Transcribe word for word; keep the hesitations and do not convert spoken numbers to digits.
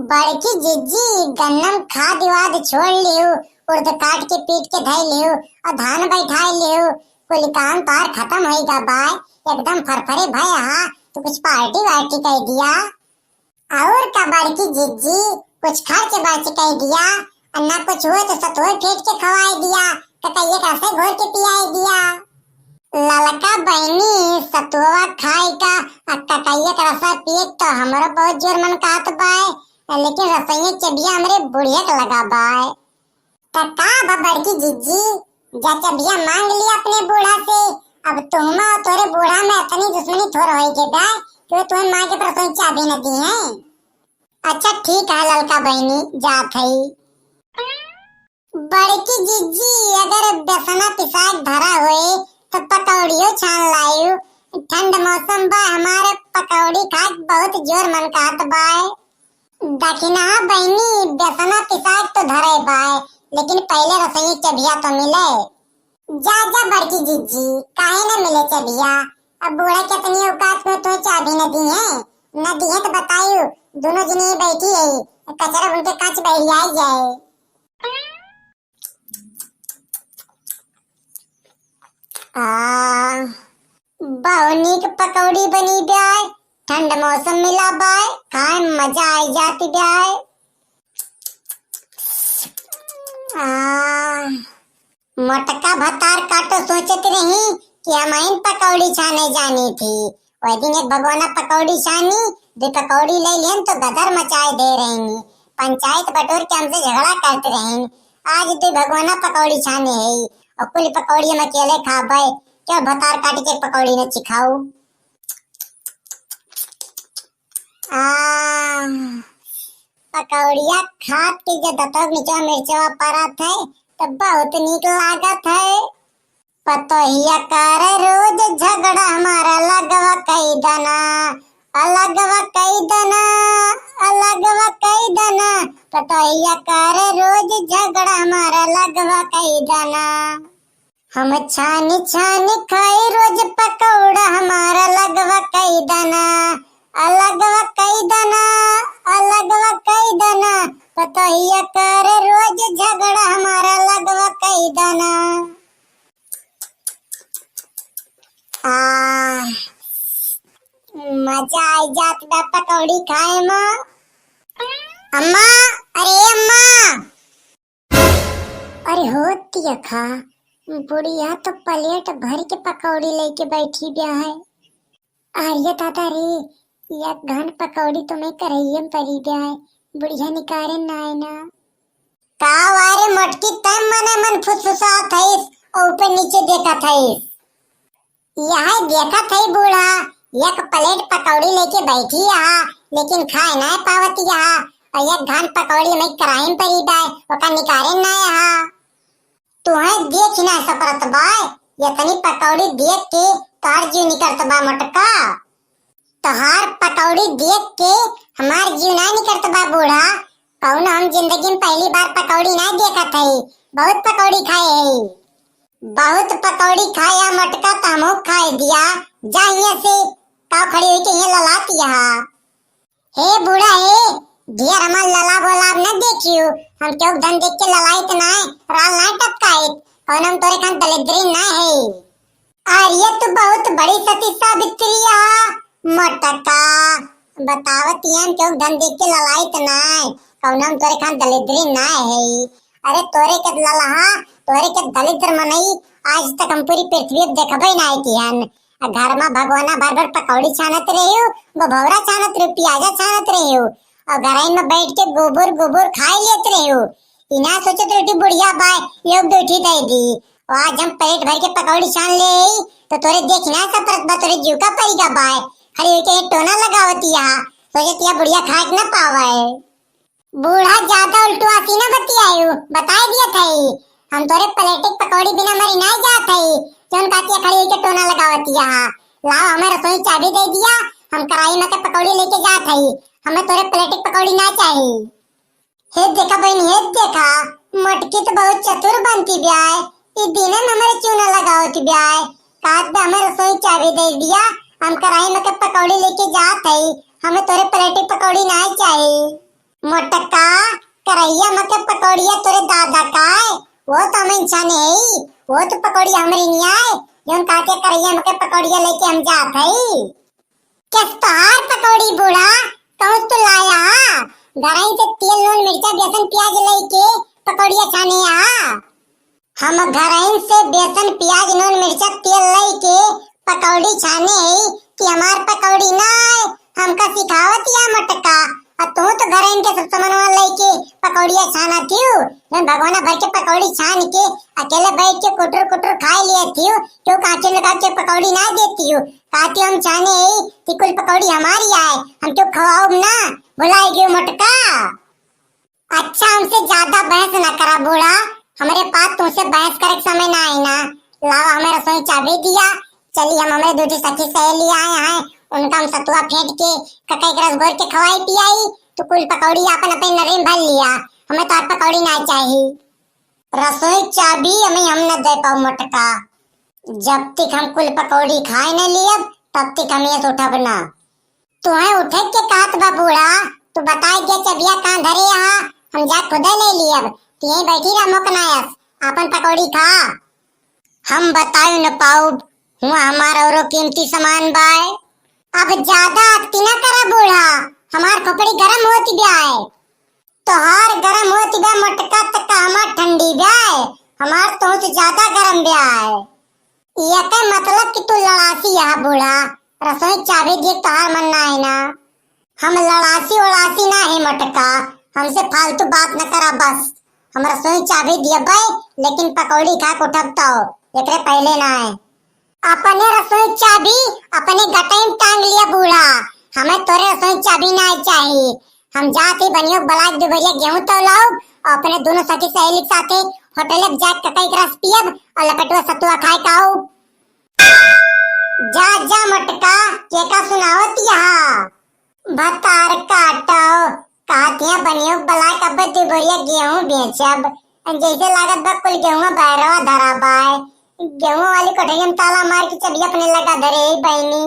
बड़की जिज्जी, गन्नम खाद वाद छोड़ लिहू, उर्द काट के पीट के धइ लिहू, और धान बैठाइ लिहू, कुल काम तोहार खतम होइ गा बाय, एकदम फरफरे भय हा, तू कुछ पार्टी वार्टी कइ दिया। और का बड़की जिज्जी, कुछ खर्च बर्च कइ दिया, और ना कुछ हुए तो सतुए फेंट के खवाइ दिया, ककइया के रसे घोर के पियाइ दिया। ललका बहिनी, सतुआ खाइ का, आ ककइया के रसा पिए तो हमरो बहुत जोर मन कहत बाय, लेकिन रसोइया चबिया हमरे बुढ़िया के लगा बाय। त का बा बड़की जिज्जी, जा चबिया मांग लिया अपने बूढ़ा से। अब तुहमा और तोरे बूढ़ा में इतनी दुश्मनी थोड़ होई के बा कि वो तुम्हें मांग के रसोई चाबी न दिहे। अच्छा ठीक है ललका बहिनी, जात हई। बड़की जिज्जी, अगर बेसना पिसाक धरा होए तो पकौड़ियो छान लायू। ठंड मौसम बा, हमारे पकौड़ी खाए बहुत जोर मन कहत बाय। दखिनहा बहिनी, बेसना पिसाक तो धरे बाय, लेकिन पहिले रसोई चबिया तो मिले। जा, जा बड़की जिज्जी, काहे न मिले चबिया? अब बूढ़ा के इतनी औकात में तो चाबी न दिहे, न दिहे तो बतायू, दोनों जनी बैठी है, कचरा उनके कांच बहरियाई जाए। आ, बहुत नीक पकौड़ी बनी बाय, ठंड मौसम मिला बाय, खाए में मजा आई जाती बाय। आ, मोटका भतार काटो सोचत रही कि हम इन पकौड़ी छाने जानी थी। वह दिन एक भगोना पकौड़ी छानी, दो पकौड़ी ले लेन तो गदर मचाए दे रही। पंचायत बटोर के हमसे झगड़ा करते रही। आज दो भगोना पकौड़ी छाने है और कुल पकौड़ी हम अकेले खाबे। क्यों भतार काट के पकौड़ी न चिखाऊ? आ, पकौड़िया खात के जो दतवा के नीचे मिर्चवा परत है, तो बहुत नीक लागत है। पतोहिया करे रोज झगड़ा, हमारा लगवा कई दना, अलगवा कई दना, अलगवा कई दना। पतोहिया करे रोज झगड़ा, हमारा लगवा कई दना। हम छानी छानी खाई रोज पकौड़ा, हमारा लगवा कई दना, अलगवा कई दना, अलगवा कई दना। पतोहिया करे रोज झगड़ा, हमारा लगवा कई दना। आ, मजा आई जात बा पकौड़ी खाए में। अम्मा, अरे अम्मा। अरे हो तियखा, बुढ़िया तो प्लेट भर के पकौड़ी लेके बैठी बिया है। अरे दादा रे, एक घन पकौड़ी तुम्हें करइये में परी बिया है, बुढ़िया निकारे ना आए ना। का वारे मोटकी, तै मने मन फुसफुसात हईस और ऊपर नीचे देखत हईस। यह देखत है बूढ़ा, एक प्लेट पकौड़ी लेके बैठी यहाँ, लेकिन खाए ना पावत यहाँ, और एक घन पकौड़ी में कराही में परी बाय, ओका निकारे ना यहाँ। तुहे देख ना सपरत बाय, यतनी पकौड़ी देख के तार जीव निकरत बा मोटका। तोहार पकौड़ी देख के हमार जीव ना निकरत बा बूढ़ा। कौनो हम जिंदगी में पहली बार पकौड़ी ना देखत हई। बहुत पकौड़ी खाए हई। बहुत पकौड़ी खाया मोटका, त हमहू खाए दिया। जा हियां से, का खड़ी हुई के हियां ललात यहाँ। हे बूढ़ा हे, ढेर हमार ललाब वलाब न देखियो। हम केहू धन देख के ललाइत नाय, राल नाय टपकाइत। कौनो हम तोरे खान दलिद्री ना है। अरे तू बहुत बड़ी सती सावित्री आ मोटका। बतावत ही हम केहू धन देख के ललाइत नाय, कौनो हम तोरे खान दलिद्री ना है। अरे तोरे के ललहा, तोरे के दलिद्र मनई आज तक हम पूरी पृथ्वी पे देखबे ना किहन। आ घर में भगवाना भर भर पकौड़ी छानत रहियो, गोभौरा छानत रहियो, प्याजा छानत रहियो, और घरइन में बैठ के गोबर गोबर खाए लेत रहियो। इना सोचत रहियो कि बुढ़िया बाय, योग बैठी दे दी। और आज हम प्लेट भर के पकौड़ी छान ले आई, तो तोरे देख ना सपरत बा, तोरे जीव का परिगा बाय। खड़ी होके टोना लगावतिया, सोचतिया बुढ़िया खाए के ना पावे। बूढ़ा, ज्यादा उल्टू आसी ना बतियायु, बताए दिया थई। हम तोरे प्लेटिक पकौड़ी बिना मरी ना जात हई। जौन कातिया खड़ी होके टोना लगावतिया। लाओ हमें रसोई चाबी दे दिया, हम कराही में के पकौड़ी लेके जात हई। हमें तोरे प्लेटिक पकौड़ी ना चाही। हे देखा बहन, हे देखा, मोटकी तो बहुत चतुर बनती ब्याय। ई दिने में हमारे चूना लगावत ब्याय। कात बे हमें रसोई चाबी दे दिया, हम कराही में के पकौड़ी लेके जात हई। हमें तोरे प्लेटिक पकौड़ी ना चाही। मोटका, करहिया मके पकौड़िया तोरे दादा का है, वो तो हम इंसान है, वो तो पकौड़िया हमरे नहीं आए, जौन काटे करहिया मके पकौड़िया लेके हम जात है। कस तोहार पकौड़ी बूढ़ा, कहूँ तो लाया हा? घरइन से तेल, नून, मिर्चा, बेसन, प्याज लेके पकौड़िया छाने आ। हम घरइन से बेसन, प्याज, नून, मिर्चा, तेल लेके पकौड़ी छाने है कि हमार पकौड़ी ना आए, हमका सिखावत या मोटका। आ तू तो घरइन के सब सामानवा लेके पकौड़िया छाना थियू, जौन भगोना भर के पकौड़ी छान के अकेले बैठ के कुटुर कुटुर खाए लिए थियू, क्यों काचे लगा के पकौड़ी ना देती हो? काती हम छाने ही कि कुल पकौड़ी हमारी आए, हम क्यों खवाऊब ना, भुलाई गयो मोटका। अच्छा, हमसे ज्यादा बहस ना करा बूढ़ा, हमरे पास तुमसे बहस करे के समय ना आई ना। लावा, हमें रसोई चाबी दिया, चली हम हमरे दू ठी सखी सहेली आए हैं, उनका हम सतुआ फेंट के ककई के रस घोर के खवाई पियाई, तो कुल पकौड़ी आपन अपने नरे में भर लिया, हमें तो पकौड़ी ना चाही। रसोई चाबी हमें हम न दे पाऊ मोटका। जब तक हम कुल पकौड़ी खाए न लियब, तब तक हम ये से उठब ना। तुहे उठे के कहत बा बूढ़ा, तू बताए दे चबिया कहाँ धरे हा, हम जा खुदे ले लियब। तू यहीं बैठी रह मोकनायस, आपन पकौड़ी खा। हम बताई न पाउब, हुआ हमार औरो कीमती सामान बाय। अब ज्यादा अति न करा बूढ़ा, हमार खोपड़ी गरम होती ब्याय। तोहार गरम होती बा मोटका, त का हमार ठंडी ब्याय, हमार तो से ज्यादा गरम ब्याय। ये के मतलब कि तू लड़ासी है बूढ़ा, रसोई चाबी दिए तोहार मन ना है ना। हम लड़ासी उड़ासी ना है मोटका, हमसे फालतू बात न करा बस। हम रसोई चाबी दिए बे, लेकिन पकौड़ी खा के उठब तो, एकरे पहले ना है। अपने रसोई चाबी अपने गटई में टांग लिया बूढ़ा, हमें तोरे रसोई चाबी ना चाही। हम जात ही बनियो बलाक दुबरिया गेहूं तौलाउब और अपने दोनों सखी सहेली के साथे होटल में जाके ककई के रस पियब और लकटुआ सतुआ खाए खाउब। जा, जा मोटका, केका सुनावत यहा? भतार काटो, कहत हिया बनियो बलाक अब दुबरिया गेहूं बेचब। जैसे लागत बा कुल गेहूं बहरवा धरा बाय। गेहूं वाली कोठरिया में ताला मार के चबिया अपने लगा धरे ही बहनी।